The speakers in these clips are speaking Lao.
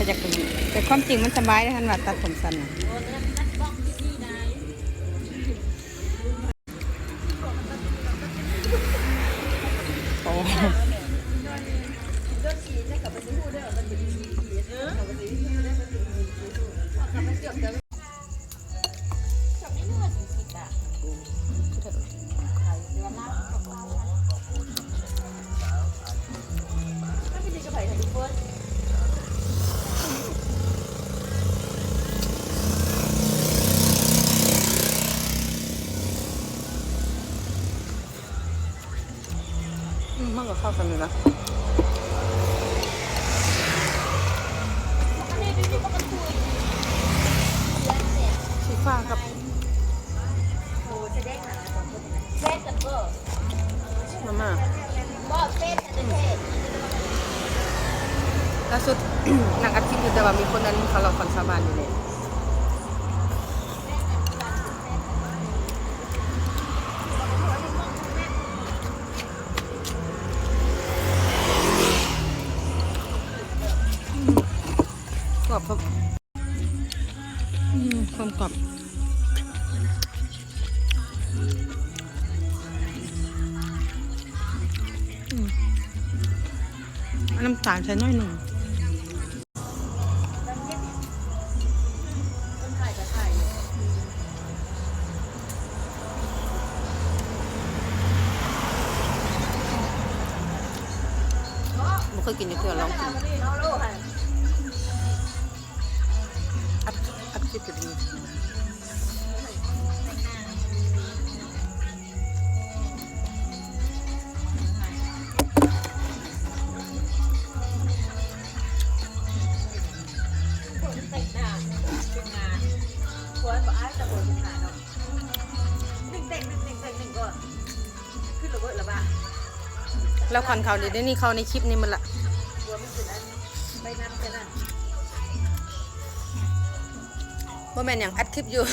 ຢາກເປັນ ແຕ່ຄວາມຈິງມັນສະບາຍເດ້ ຄັນວ່າຕັດຜົມສັ້ນນະ. ໂອ້ ອືມ ມັນກໍເຂົ້າກັນຢູ່ນະ ສີຟ້າກັບ ມາມ່າ ອືມ ລ່າສຸດ ນັ່ງອັດຄລິບຢູ່ ແຕ່ວ່າມີຄົນນັ້ນເຂົາເລົ່າຄວາມສາມາດຢູ່ເດ້. ອືມ ກອບຄັບ ອືມ ຄວາມກອບ ອືມ ເອົານ້ຳຕານໃສ່ໜ້ອຍໜຶ່ງ. ບໍ່ເຄີຍກິນຈັກເທື່ອ ລອງກິນ ອັດ ອັດຄລິບຢູ່ເດ. ແລ້ວຄວັນເຂົ້ານີ້ ດຽວນີ້ເຂົ້າໃນຄລິບນີ້ໝົດລະ. ບໍ່ແມ່ນຫຍັງ ອັດຄລິບຢູ່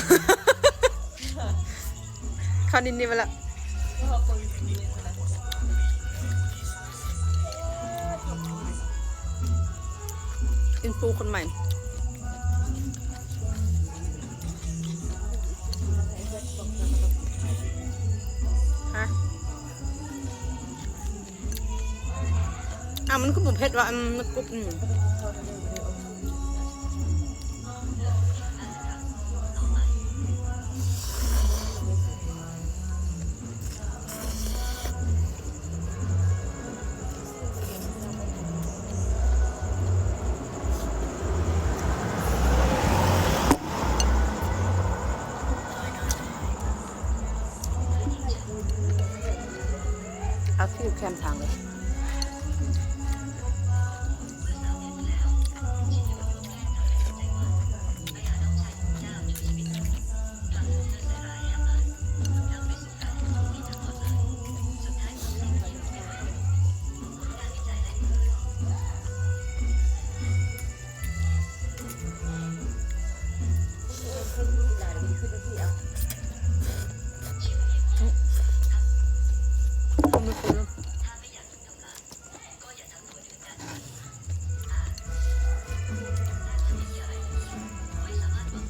ເຂົ້ານິດໆໄປລະ ອິນຟູຄົນໃໝ່ ຮະ. ອ້າວ ມັນຄືບໍ່ເຜັດວະ ອັນ ມັນກຸບ ອືມ. ເອົາທີ່ແຄມທາງເລີຍ.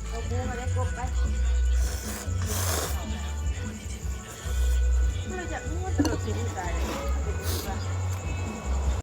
ເອົາໝູມາໄດ້ກົບໄປ ບໍ່ໄດ້ຈັກໝູຕະຫຼອດຊີວິດຕາຍ.